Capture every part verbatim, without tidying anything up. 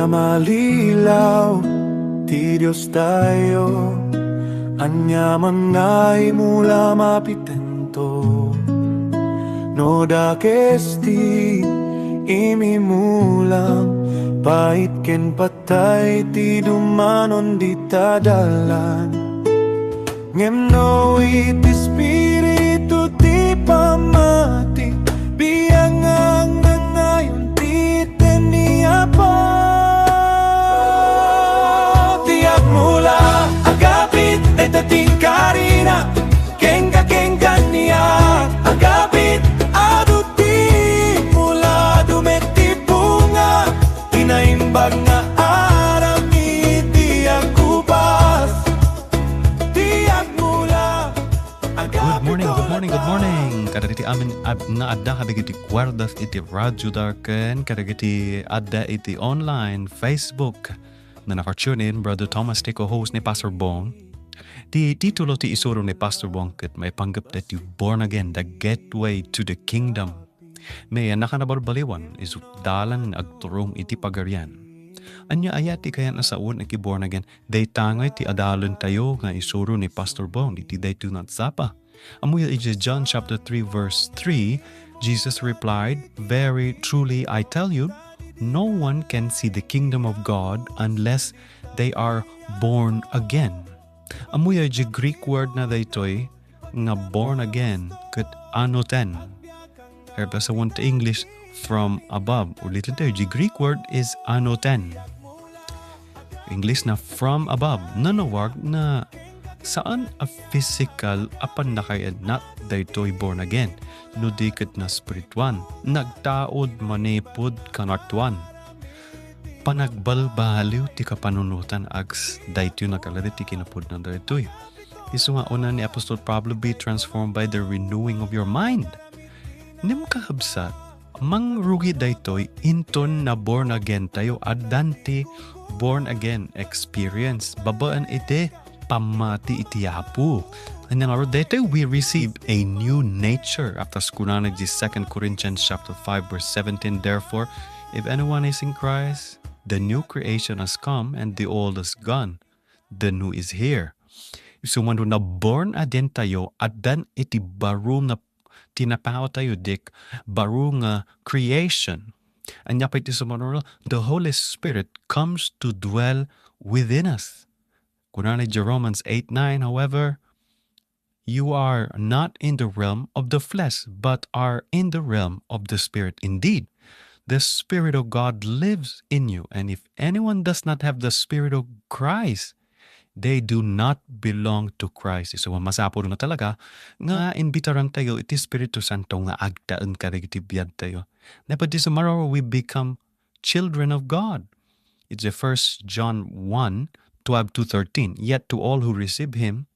Malilaw ti Diostayo, ania man nga imula mapitento. No dakes ti imimulam, pait ken patay ti dumanon dita dalan. Ngem no iti Espiritu ti pammati, biang nga agnanayon ti ten ni Apo. Ti agmula, agapit, dayta ti inkarina, kenka, kenka niak, agapit, adu ti mula, adu met ti bunga, ti naimbag nga aramid ti agubas. Ti agmula, agapit. Good morning, good morning, good morning. Kadagiti amin ad-, nga adda kadagiti kuardas iti radioda ken kadagiti adda iti online, Facebook. Nanaka-tune in, Brother Thomas ti co-host ni Pastor Bong. Ti titulo ti isuro ni Pastor Bong ket maipanggep daytoy Born Again, the Gateway to the Kingdom. May a nakanabalbaliwan, isu dalan nga agturong iti Pagarian. Ania aya ti kayat a sawen iti born again? Dayta ngay ti adalentayo nga isuro ni Pastor Bong iti daytoy nga agsapa. Ammoyo iti John chapter three, verse three, Jesus replied, "Very truly I tell you, no one can see the kingdom of God unless they are born again." Ammoyo iti Greek word na daytoy nga born again ket anoten. Kaya basa one to English, from above. Ulitin tayo, the Greek word is anoten. English na from above. Nanawag na saan a physical a pannakainat daytoy born again. No di ket na spirituan. Nagtaud manipud kanatuan. Panagbalbaliw ti kapanunotan ags daytoy nakaladet ti kinapudno daytoy. Isu nga una ni Apostol Pablo, "Be transformed by the renewing of your mind." Ngem kakabsat, mangrugi daytoy inton na born again tayo, addan ti born again experience babaen iti pammati iti Apo. And then, daytoy we receive a new nature. After kunana iti Second Corinthians chapter five, verse seventeen, "Therefore, if anyone is in Christ, the new creation has come, and the old has gone. The new is here." Isu man no na born again tayo, addan iti baro nga tinapawtayo, dik, baro nga creation. Ania pay ti sumurot? The Holy Spirit comes to dwell within us. Kunana iti Romans eight nine, however, "You are not in the realm of the flesh, but are in the realm of the Spirit. Indeed, the Spirit of God lives in you. And if anyone does not have the Spirit of Christ, they do not belong to Christ." So, masapul nga talaga nga imbitaran tayo iti Espiritu Santo nga agtaeng kadagiti biag tayo. Napadi sumaro, we become children of God. It's the First John one twelve to thirteen. "Yet to all who receive him,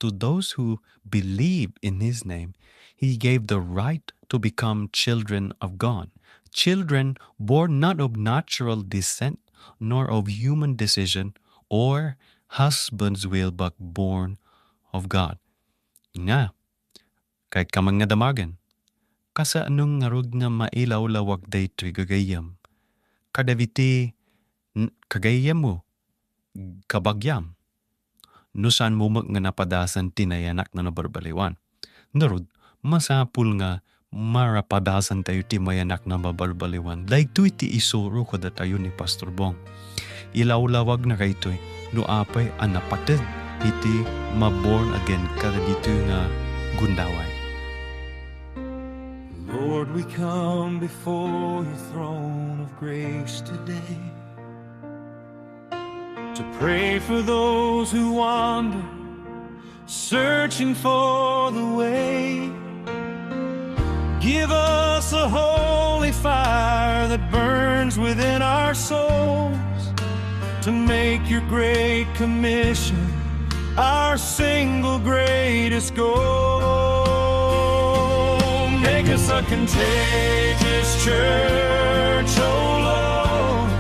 to those who believe in his name, he gave the right to become children of God. Children born not of natural descent, nor of human decision or husband's will, but born of God." Nga, kayat ka man nga damagen. Kasano ngarud nga mailawlawag daytoy gagayyem? Kadagiti n-, kagayyemmo, kabagiam, no saanmo met nga napadasan ti nayanak nga nabalbaliwan. Ngarud, masapul nga marapadasan tayo ti mayanak nga mabalbaliwan. Daytoy ti isuro kadatayo ni Pastor Bong. Ilawlawag na kaytoy no apay a napateg iti ma-born again kadagitoy nga gundaway. Lord, we come before your throne of grace today to pray for those who wander, searching for the way. Give us a holy fire that burns within our souls to make your great commission our single greatest goal. Make us a contagious church, oh Lord.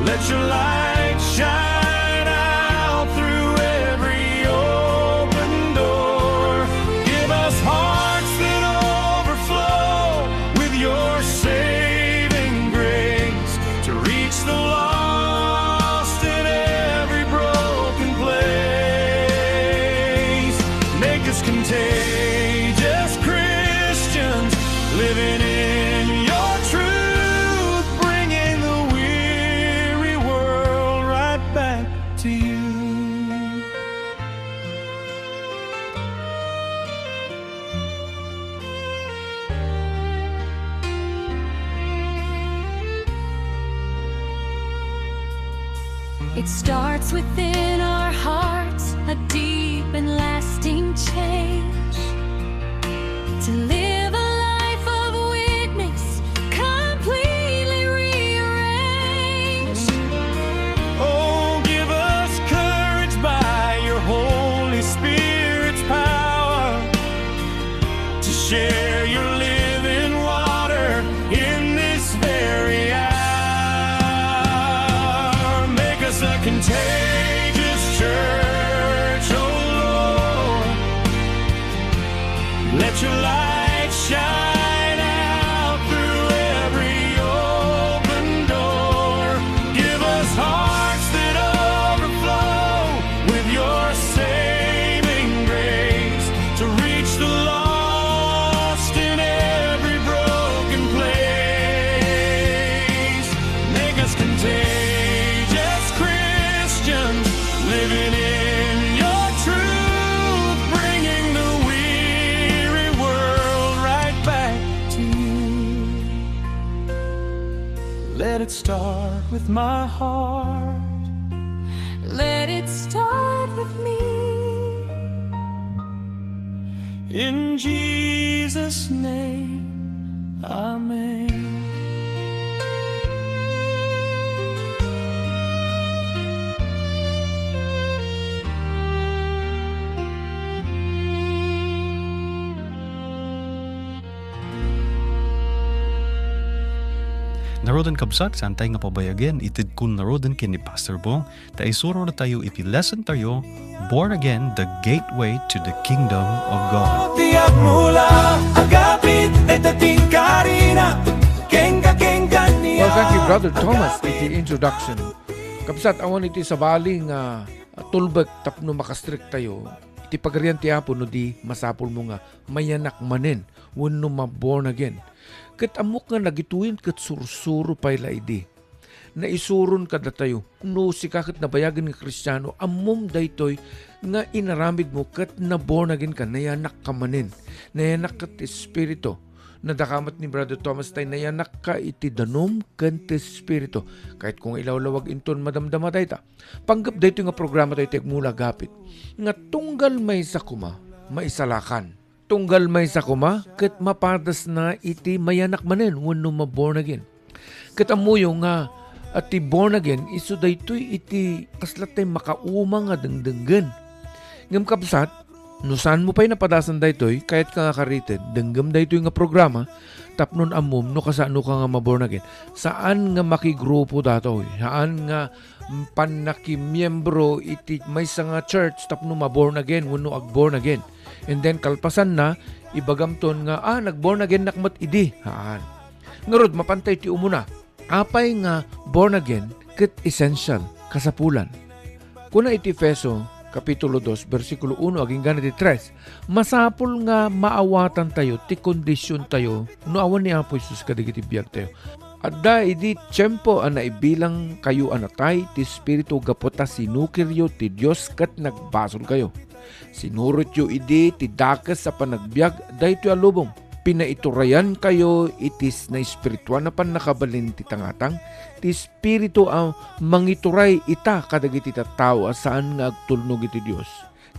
Let your light shine out through every open door. Give us hearts that overflow with your saving grace. It starts within our hearts, a deep and lasting change. To live a life of witness, completely rearranged. Oh, give us courage by your Holy Spirit's power to share your living water in this very hour. Make us a contagious church, oh Lord. Let your light shine out through every open door. Give us hearts that overflow with your saving grace to reach the lost in every broken place. Make us contagious Christians living in your truth, bringing the weary world right back to you. Let it start with my heart. Let it start with me. In Jesus' name, amen. Ngaruden, kabsat, saantay nga pabayagen, itedko ngaruden ken ni Pastor Bong ta isuror tayo iti lesson tayo, Born Again, the Gateway to the Kingdom of God. Ti agmula, agapit, deta tinkarina, kenka, kenka niya. Well, thank you, Brother Thomas, iti introduction. Kabsat, awan iti sabali nga, ah, tulbek tapno makastrek tayo iti Pagarian ti Apo no di masapul mo nga mayanak manen wenno ma-born again. Ket ammok nga nagituyen ket sursuro pay la idi. Naisuron kadatayo, no sika ket nabayagen nga Kristiano, ammom daytoy nga inaramidmo ket na-born again ka, nayanakka manen. Nayanakka ti Espiritu. Nadakamat ni Brother Thomas tay nayanakka iti danum ken ti Espiritu. Kayatko nga ilawlawag inton madamdama dayta. Panggep daytoy nga programa tayo ti agmula agapit nga tunggal maysa koma, maisalakan. Tunggal maysa koma, ket mapadasna iti mayanak manen wenno ma-born again. Ket ammoyo nga, a, ti born again, isu daytoy iti kasla tay makauma nga dengdenggen. Ngem kabsat, no saanmo pay napadasan daytoy, kayatka nga karited, denggem daytoy nga programa, tapnon ammom no kasanoka nga ma-born again. Saan nga makigrupo datoy, saan nga pannakimiembro iti maysa nga church tapno ma-born again wenno ag-born again. And then kalpasanna, ibagamton nga, "Ah, nag-born again-nak met idi." Haan. Ngarud, mapantay ti umuna. Apay nga born again ket essential, kasapulan? Kuna iti Efeso, Kapitulo dos, bersikulo uno agingga iti tres, masapul nga maawatantayo ti kondisiontayo no awan ni Apo Jesus kadagiti biagtayo. Adda idi tiempo a naibilangkayo a natay ti Espiritu gapu ta sinukiryo ti Dios ket nagbasolkayo. Sinurotyo idi ti dakes a panagbiag daytoy a lubong. Pinaiturayankayo iti s-, naespirituan a pannakabalin ti tangatang, ti Espiritu a mangituray ita kadagiti tattao a saan nga agtulnog iti Dios.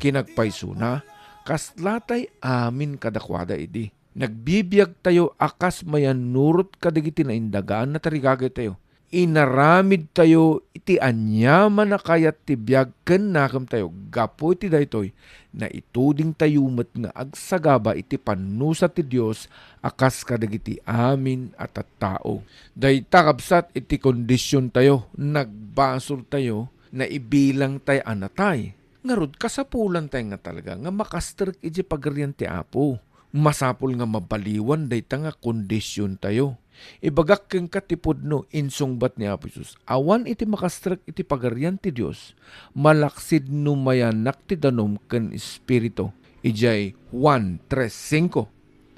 Kinagpaysona, kaslatay amin kadakuada idi. Nagbibiagtayo a kas mayannurot kadagiti naindagaan a tarigagaytayo. Inaramidtayo iti aniaman a kayat ti biag ken nakemtayo. Gapu iti daytoy, naitudingtayo met nga agsagaba iti pannusa ti Dios a kas kadagiti amin a tattao. Dayta, kabsat, iti kondisiontayo, nagbasoltayo, naibilangtay a natay. Ngarud, kasapulantay nga talaga nga makastrek iti Pagarian ti Apo. Masapul nga mabaliwan dayta nga kondisiontayo. Ibagak kenka ti pudno, insungbat ni Apo Jesus, awan iti makastrek iti Pagarian ti Dios, malaksid no mayanak ti danum ken espiritu. Idiay Juan tres cinco,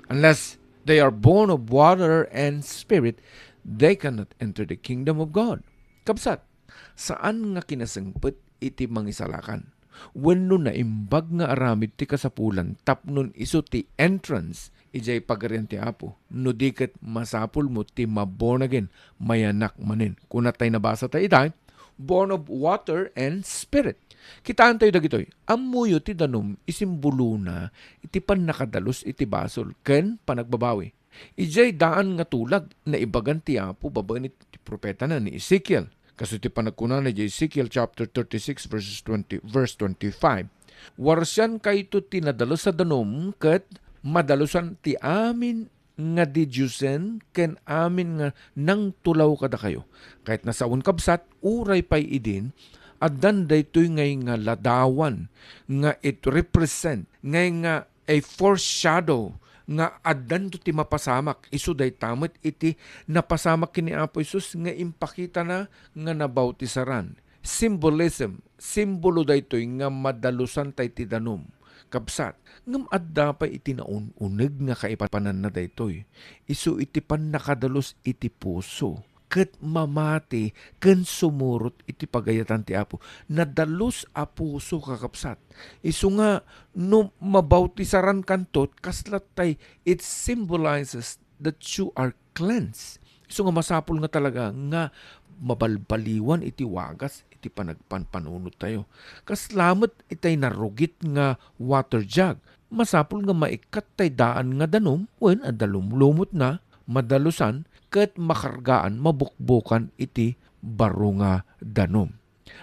"Unless they are born of water and spirit, they cannot enter the kingdom of God." Kabsat, saan nga kinasengpet iti mangisalakan wenno naimbag nga aramid ti kasapulan tapnon isu ti entrance idiay Pagarian ti Apo, no di ket masapulmo ti ma-born again, mayanak manen. Kuna tay nabasa ta ita, born of water and Spirit. Kitaentayo dagitoy. Ammoyo ti danum, isimbolona iti pannakadalus iti basol ken panagbabawi. Idiay daan nga tulag, naibagan ti Apo babaen iti profetana ni Ezekiel. Kastoy ti panagkunana idiay Ezekiel chapter thirty-six, verses twenty, verse twenty-five, "Warsiankayto ti nadalus a danum, ket madalusan ti amin nga didiosen ken amin nga nangtulaw kadakayo." Ket nasawen, kabsat, uray pay idin, addan daytoy ngay nga ladawan nga it represent, ngay nga a foreshadow nga addanto ti mapasamak. Isu dayta met iti napasamak ken ni Apo Jesus nga impakitana nga nabautisaran. Symbolism, simbolo daytoy nga madalusan tay ti danum. Kabsat, ngem adda pay iti naun-uneg nga kaipapananna daytoy. Isu iti pannakadalus iti puso ket mamati ken sumurot iti pagayatan ti Apo. Nadalus a puso, kakabsat. Isu nga no mabautisarankanto, kasla tay, it symbolizes that you are cleansed. Isu nga masapul nga talaga nga mabalbaliwan iti wagas iti panagpanpanunottayo. Kasla met itay narugit nga water jug. Masapul nga maikkat tay daan nga danum, wen adda lumlumotna, madalusan, ket makargaan, mabukbukan iti baro nga danum.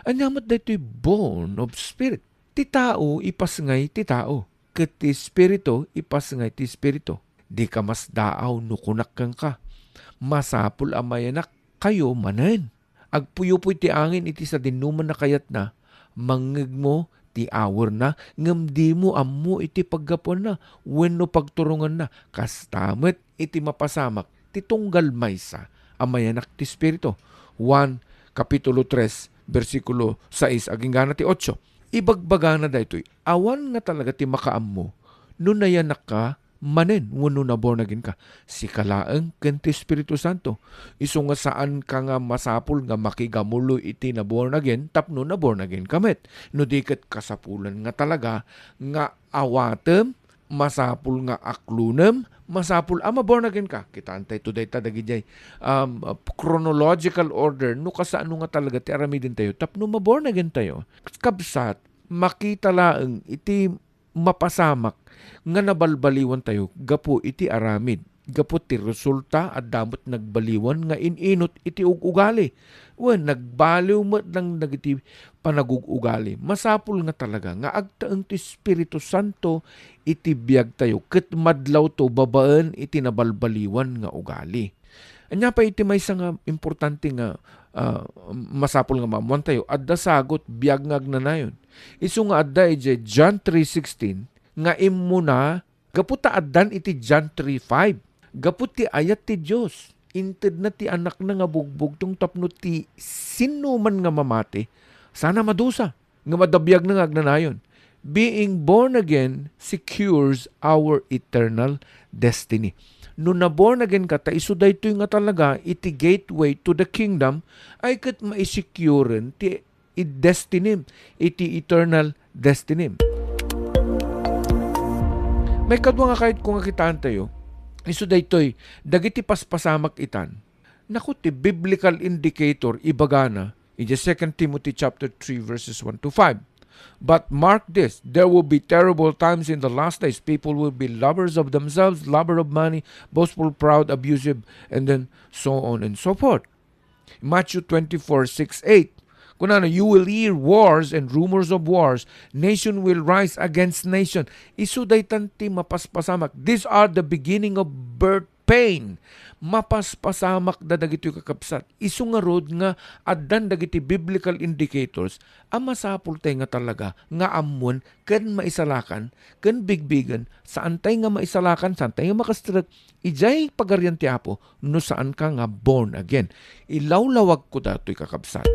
Ania met daytoy born of spirit? Ti tao ipasngay ti tao, ket ti espiritu ipasngay ti espiritu. Dika masdaaw no kunak kenka, masapul a mayanakkayo manen. Agpuyupoy ti angin iti sadinoman a kayatna, mangngegmo ti awerna, ngem dimo ammo iti paggapuanna wenno pagturonganna. Kasta met iti mapasamak ti tunggal maysa a mayanak ti Espiritu. Juan, Kapitulo tres, bersikulo sais agingga ti otso. Ibagbagana daytoy, awan nga talaga ti makaammo no nayanakka manen wenno na-born again ka. Sika laeng ken ti Espiritu Santo. Isu nga saanka nga masapul nga makigamulo iti na-born again tapno na-born again ka met. No di ket kasapulan nga talaga nga awatem, masapul nga aklonem, masapul a ma-born again ka. Kitaentay to dayta dagidiay, um, chronological order no kasano nga talaga ti aramidentayo tapno ma-born again tayo. Kabsat, makita laeng iti mapasamak nga nabalbaliwantayo gapu iti aramid, gapu ti resulta, adda met nagbaliwan nga in-inut iti ug-ugali. Wen, nagbaliw met lang dagiti panagug-ugali. Masapul nga talaga nga agtaeng ti Espiritu Santo iti biagtayo ket madlawto babaen iti nabalbaliwan nga ugali. Ania pay iti maysa nga importante nga, ah, masapul nga maammoantayo? Adda sagut, biag nga agnanayon. Isu nga adda idiay John three sixteen nga immuna gapu ta addan iti John three five. Gapu ti ayat ti Dios, intedna ti Anakna nga bugbugtong tapno ti sinnoman nga mamati, sana madusa. Ngem adda biagna nga agnanayon. Being born again secures our eternal destiny. No na-born again ka, ta isu daytoy nga talaga iti gateway to the kingdom, ay ket maisekuren ti id destinim, iti eternal destinim. Maikadua nga kayatko nga kitaentayo, isu daytoy, dagiti paspasamak itan. Naku, ti biblical indicator, ibagana, in the Second Timothy chapter three, verses one to five. "But mark this, there will be terrible times in the last days. People will be lovers of themselves, lover of money, boastful, proud, abusive," and then so on and so forth. Matthew twenty-four, six, eight. Kunana, "You will hear wars and rumors of wars. Nation will rise against nation." Isu daytan ti mapaspasamak. These are the beginning of birth pain. Mapaspasamak da dagitoy, kakabsat. Isu ngarud nga addan dagiti biblical indicators a masapul tay nga talaga nga ammuen ken maisalakan ken bigbigen, saan tay nga maisalakan, saan tay nga makastrek idiay Pagarian ti Apo no saan ka nga born again. Ilawlawagko datoy, kakabsat.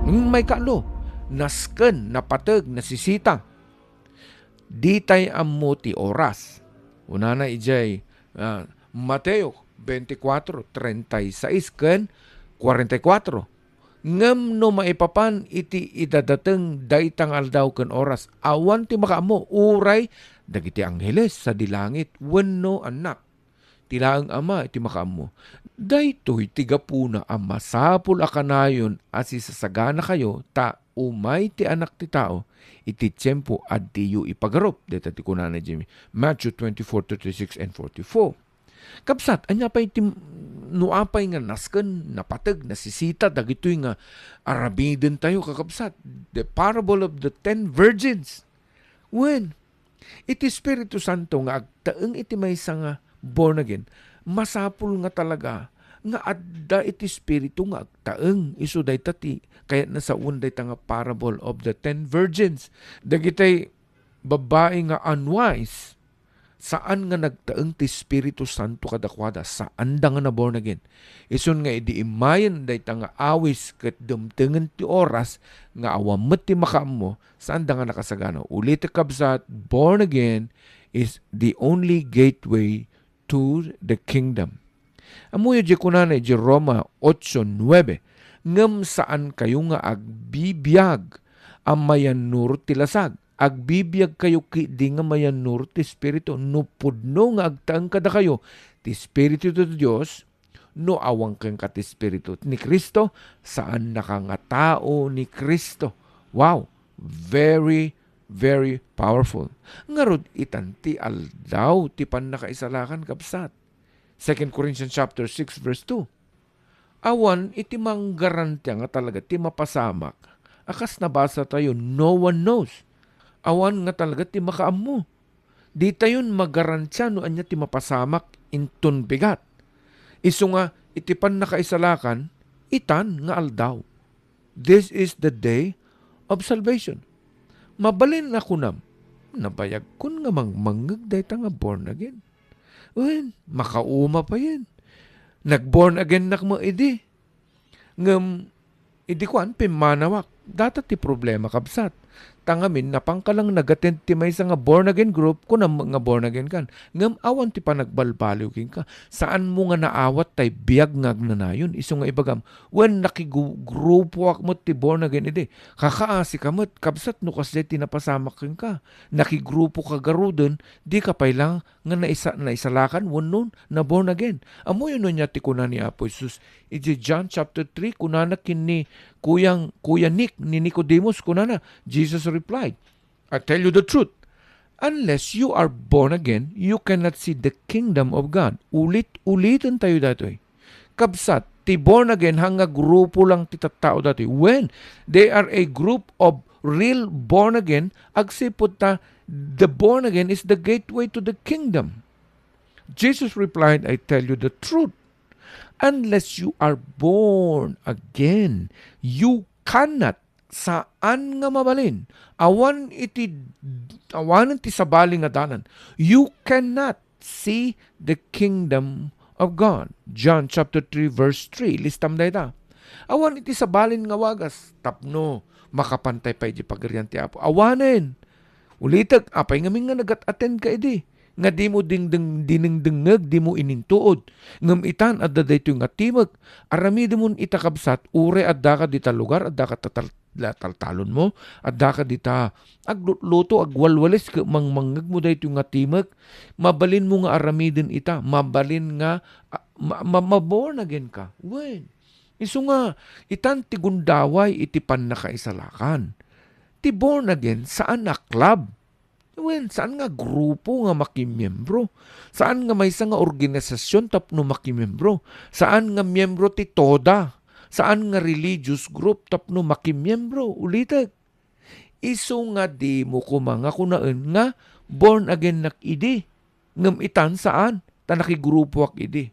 Ngem maikatlo, nasken, napateg, nasisita. Ditay ammo ti oras. Kunana idiay, ah, Mateo twenty-four, treinta y seis ken cuarenta y cuatro. Ngem no maipapan iti idadateng dayta nga aldaw ken oras, awan ti makaammo, uray dagiti angheles sadi langit wenno Annak. Ti laeng Ama iti makaammo. Daytoy ti gapuna a masapul a kanayon a sisasaganakayo ta umay ti Anak ti Tao iti tiempo a diyo ipagarup. Dayta ti kunana idiay Matthew twenty-four thirty-six and forty-four. Kabsat, ania pay ti, no apay nga nasken, napateg, nasisita dagitoy nga aramidentayo, kakabsat? The parable of the ten virgins. Wen, iti Espiritu Santo nga agtaeng iti maysa nga born again, masapul nga talaga nga adda iti Espiritu nga agtaeng. Isu dayta ti kayatna sawen dayta nga parable of the ten virgins. Dagitay babbai nga unwise, saan nga nagtaeng ti Espiritu Santo kadakuada, saanda nga na-born again. Isun nga idi immayen dayta nga awis ket dumtengen ti oras nga awan met ti makaammo, saanda nga nakasagana. Ulitek, kabsat, born again is the only gateway to the kingdom. Ammoyo diay kunana idiay Roma ocho nuebe, "Ngem saankayo nga agbibiag a mayannurot ti lasag. Agbibiagkayo ketdi nga mayannurot ti Espiritu." No pudno nga agtaeng kadakayo ti Espiritu ti Dios, no awan kenka ti Espiritu ni Cristo, saannaka nga tao ni Cristo. Wow! Very, very powerful. Ngarud, itan ti aldaw ti pannakaisalakan, kabsat. Second Corinthians chapter six, verse two. Awan iti manggarantia nga talaga ti mapasamak a kas nabasa tayo, "No one knows." Awan nga talaga ti makaammo. Ditayon magarantia no ania ti mapasamak inton bigat. Isu nga iti pannakaisalakan, itan nga aldaw. This is the day of salvation. Mabalin a kunam, nabayagkon nga mangmangngeg dayta nga born again. Wen, makauma payen. Nag-born again nak mo idi. Ngem, idi kuan, pimmanawak. Data ti problema, kabsat. Ta ngamin, napangka lang nag-attend ti maysa nga born again group, kunam nga born again kan. Ngem awan ti panagbalbaliw kenka. Saanmo nga naawat tay biag nga agnanayon. Isu nga ibagam, wen, nakigrupoak met ti born again idi. Kakaasika met, kabsat, no kasdiay ti napasamak kenka. Nakigrupoka garuden, dika pay lang nga naisa-, naisalakan wenno na-born again. Ammoyo no ania ti kuna ni Apo Jesus idiay John chapter three, kunana ken ni Kuyang, Kuya Nick, ni Nicodemus, kunana, Jesus replied, "I tell you the truth, unless you are born again, you cannot see the kingdom of God." Ulit-uliten tayo datoy. Kabsat, ti born again, haan nga grupo lang ti tattao datoy. Wen, they are a group of real born again, agsipud ta the born again is the gateway to the kingdom. Jesus replied, "I tell you the truth, unless you are born again, you cannot," saan nga mabalin, awan iti, awanen ti sabali nga dalan, "you cannot see the kingdom of God." John chapter three, verse three, listam dayta. Awan iti sabalin nga wagas tapno makapantay pay di Pagarian ti Apo. Awanen. Ulitek, apay ngamin nga nagat-attend ka idi? Nga dimo dingdeng-, dinengdengngeg, dimo inintuod. Ngem itan, adda daytoy nga timek. Aramidemon ita, kabsat, uray addaka dita lugar, addaka tatal-, la-, taltalonmo, addaka dita aglutluto, agwalwalis, ket mangmangngegmo daytoy nga timek. Mabalinmo nga aramiden ita, mabalin nga, ah, ma-, ma-, ma-born again ka. Wen. Isu nga, itan ti gundaway iti pannakaisalakan. Ti born again, saan a club. Wen, saan nga grupo nga makimiembro. Saan nga maysa nga organisasyon tapno makimiembro. Saan nga miembro ti toda. Saan nga religious group tapno makimiembro. Ulitek, isu nga dimo koma nga kunaen nga born again nak idi. Ngem itan saan, ta nakigrupoak idi.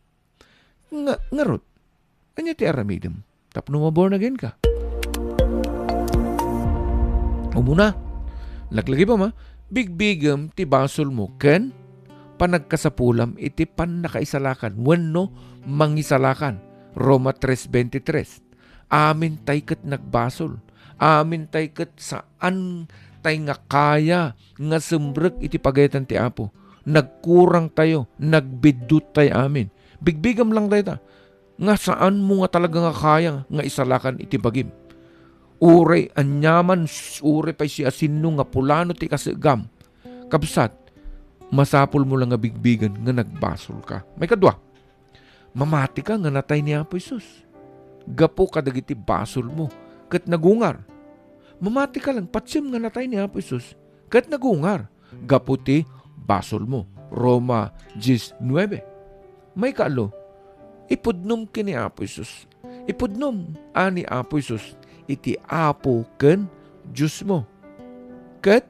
Nga, ngarud, ania ti aramidem tapno ma-born again ka? Umuna, laglagipa ma, bigbigem ti basolmo ken panagkasapulam iti pannakaisalakan wenno mangisalakan. Roma tres veintitrés. Amin tay ket nagbasol. Amin tay ket saan tay nga kaya nga simrek iti pagayatan ti Apo. Nagkurang tayo, nagbiddut tay amin. Bigbigam lang dayta, nga saanmo nga talaga nga kaya nga isalakan iti bagim. Uray aniaman, uray pay siasino nga pulano ti kasegam. Kabsat, masapulmo la nga bigbigen nga nagbasolka. Maikadua, mamatika nga natay ni Apo Jesus gapu kadagiti basolmo ket nagungar. Mamatika lang, patiem nga natay ni Apo Jesus ket nagungar gapu ti basolmo. Roma dies nuebe. Maikaallo, ipudnom ken ni Apo Jesus. Ipudnom a ni Apo Jesus iti Apo ken Diosmo. Ket,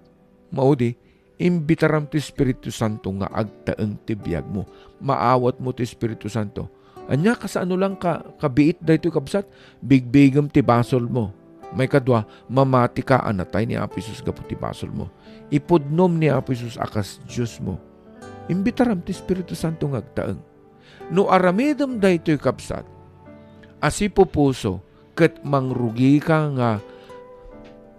maudi, imbitaram ti Espiritu Santo nga agtaeng ti biagmo. Maawatmo ti Espiritu Santo. Ania, kasano lang ka, kabiit daytoy, kabsat? Bigbigem ti basolmo. Maikadua, mamatika a natay ni Apo Jesus gapu ti basolmo. Ipudnom ni Apo Jesus a kas Diosmo. Imbitaram ti Espiritu Santo nga agtaeng. No aramidem daytoy, kabsat, a sipupuso ket mangrugika nga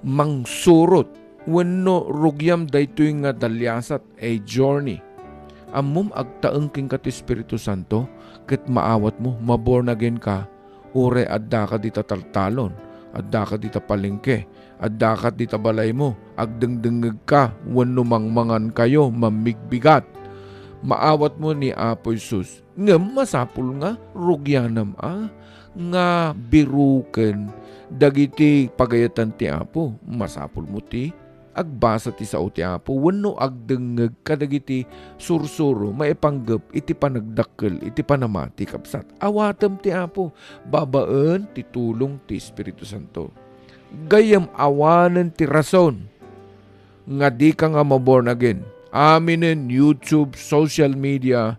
mangsurot wenno rugiam daytoy nga daliasat a journey, ammom, agtaeng kenka ti Espiritu Santo ket maawatmo, ma-born again ka, uray addaka dita taltalon, addaka dita palengke, addaka dita balaymo, agdengdengngegka wenno mangmangankayo, mammigbigat. Maawatmo ni Apo Jesus, ngem masapul nga rugianam a nga biruken dagiti pagayatan ti Apo. Masapulmo ti agbasa ti sao ti Apo wenno agdengngeg kadagiti sursuro maipanggep iti panagdakkel iti panamati, kabsat. Awatem ti Apo babaen ti tulong ti Espiritu Santo. Gayyem, awanen ti rason nga dika nga ma-born again. Aminen, YouTube, social media,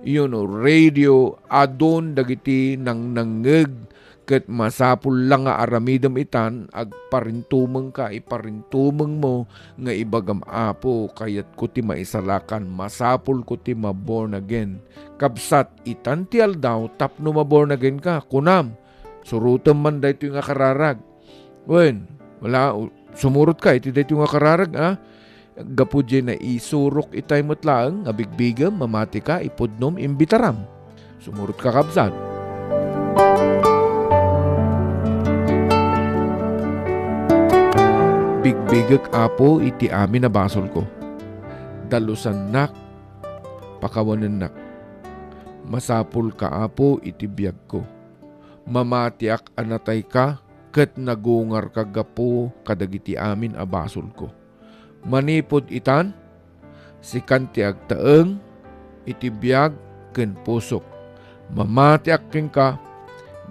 you know, radio, adun dagiti nangnangngeg, ket masapul la nga aramidem itan. Agparintumengka, iparintumengmo nga ibagam, "Apo, kayatko ti maisalakan, masapulko ti ma-born again." Kabsat, itan ti aldaw tapno ma-born again ka. Kunam, surotem man daytoy nga kararag. Wen, wala, u-, sumurot ka iti daytoy nga kararag, a? Gapu diay naisurok itay met laeng nga bigbigem, mamati ka, ipudnom, imbitaram. Sumurot ka, kabsat. Bigbigek, Apo, iti amin a basolko. Dalusannak, pakawanennak. Masapulka, Apo, iti biagko. Mamatiak a natayka ket nagungarka gapu kadagiti amin a basolko. Manipud itan, sikan ti agtaeng iti biag ken pusok. Mamatiak kenka,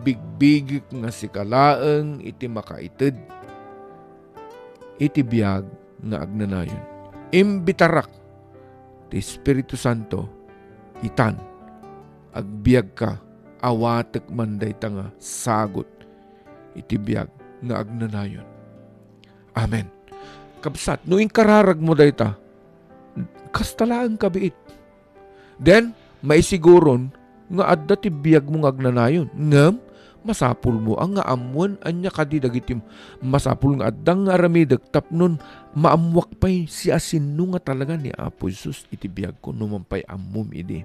bigbigek nga sika laeng iti makaited iti biag nga agnanayon. Imbitarak ti Espiritu Santo itan. Agbiagka, awatek man dayta nga sagut iti biag nga agnanayon. Amen. Kabsat, no inkararagmo dayta, kasta laeng kabiit. Then, maisiguron nga adda ti biagmo nga agnanayon. Ngem, masapulmo a nga ammoen ania kadi dagiti masapul nga adda nga aramidek tapnon maammoak pay siasino nga talaga ni Apo Jesus iti biagko, no man pay ammom idi.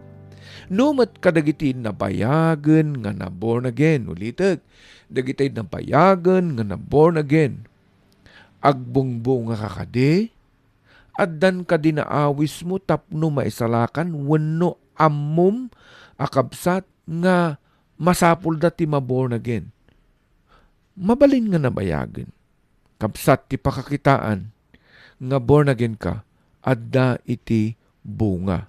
No met kadagiti nabayagen nga na-born again, ulitek, dagiti nabayagen nga na-born again, agbungbungaka kadi? Addan kadi naawismo tapno maisalakan wenno ammom a kabsat nga masapulda ti ma-born again? Mabalin nga nabayagen. Kabsat ti pakakitaan nga born again ka, adda iti bunga.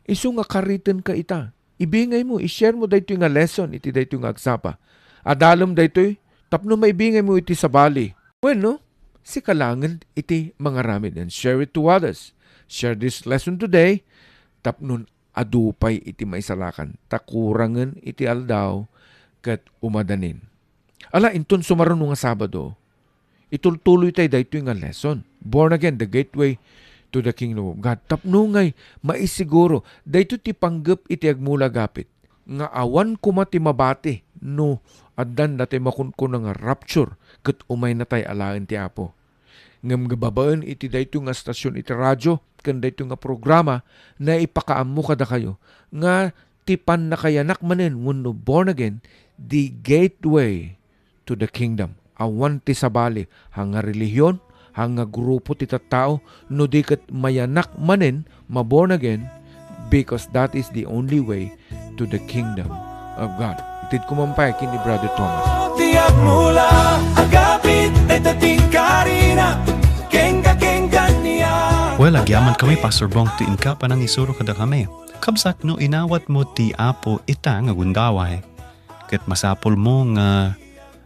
Isu nga karitenka ita. Ibingaymo, i-share mo daytoy nga lesson iti daytoy nga agsapa. Adalem daytoy tapno maibingaymo iti sabali. Wenno, sika laengen iti mangaramid and share it to others. Share this lesson today tapno adu pay iti maisalakan ta kurangen iti aldaw ket umadanin. Ala, inton sumaruno nga Sabado, itultuloy tay daytoy nga lesson. Born again, the gateway to the kingdom of God. Tapno ngay, maisiguro, daytoy ti panggep iti agmula gapit, nga awan koma ti mabati no addan datoy makunkuna nga rapture ket umayna tay alaen ti Apo. Ngem nga babaen iti daytoy nga stasyon iti radio ken daytoy nga programa, naipakaammo kadakayo nga ti pannakayanak manen wenno born again, the gateway to the kingdom. Awan ti sabali a nga relihiyon, haan nga grupo ti tattao no di ket mayanak manen ma-born again, because that is the only way to the kingdom of God. Itedko man pay ken ni Brother Thomas. Ti agmula, agapit, dayta ti inkarina, kenka, kenka niya. Well, agyaman kami, Pastor Bong, ti inka panangisuro kadakami. Kabsat no inawatmo ti Apo ita nga gundaway, ket masapulmo nga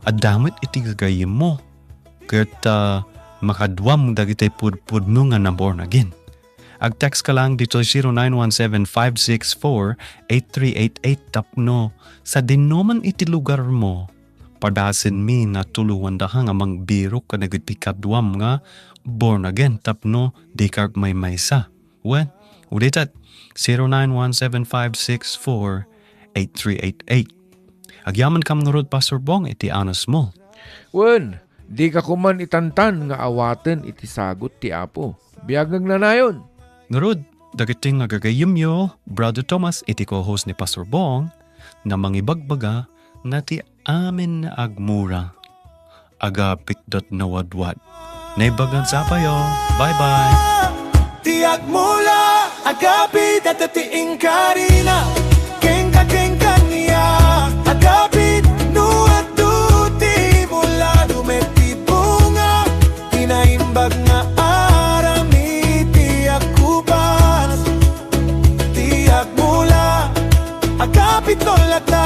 adda met iti gagayyemmo, ket, ah, makaduam dagiti pudpudmo nga na-born again. Ag-text ka lang ditoy zero nine one seven five six four eight three eight eight tapno sadinoman iti lugarmo, padasenmi nga tulongandaka nga mangbirok kadagiti kaduam nga born again tapno dika agmaymaysa. Wen, ulitek, zero nine one seven five six four eight three eight eight. Agyamankam ngarud, Pastor Bong, iti anusmo. Wen, dika koman itantan nga awaten iti sagut ti Apo. Biag nga agnanayon. Ngarud, dagiti nga gagayyemyo, Brother Thomas, iti co-host ni Pastor Bong, nga mangibagbaga na ti amin nga agmula, agapit ket nawadwad. Naimbag nga sapayo. Bye-bye. Ti agmula, agapit, dayta ti inkarina, kenka, kenka niya, agapit, no adda ti mula, dumet ti bunga, ti naimbag nga aramid ti agkupas. Ti agmula, agapit, no latta.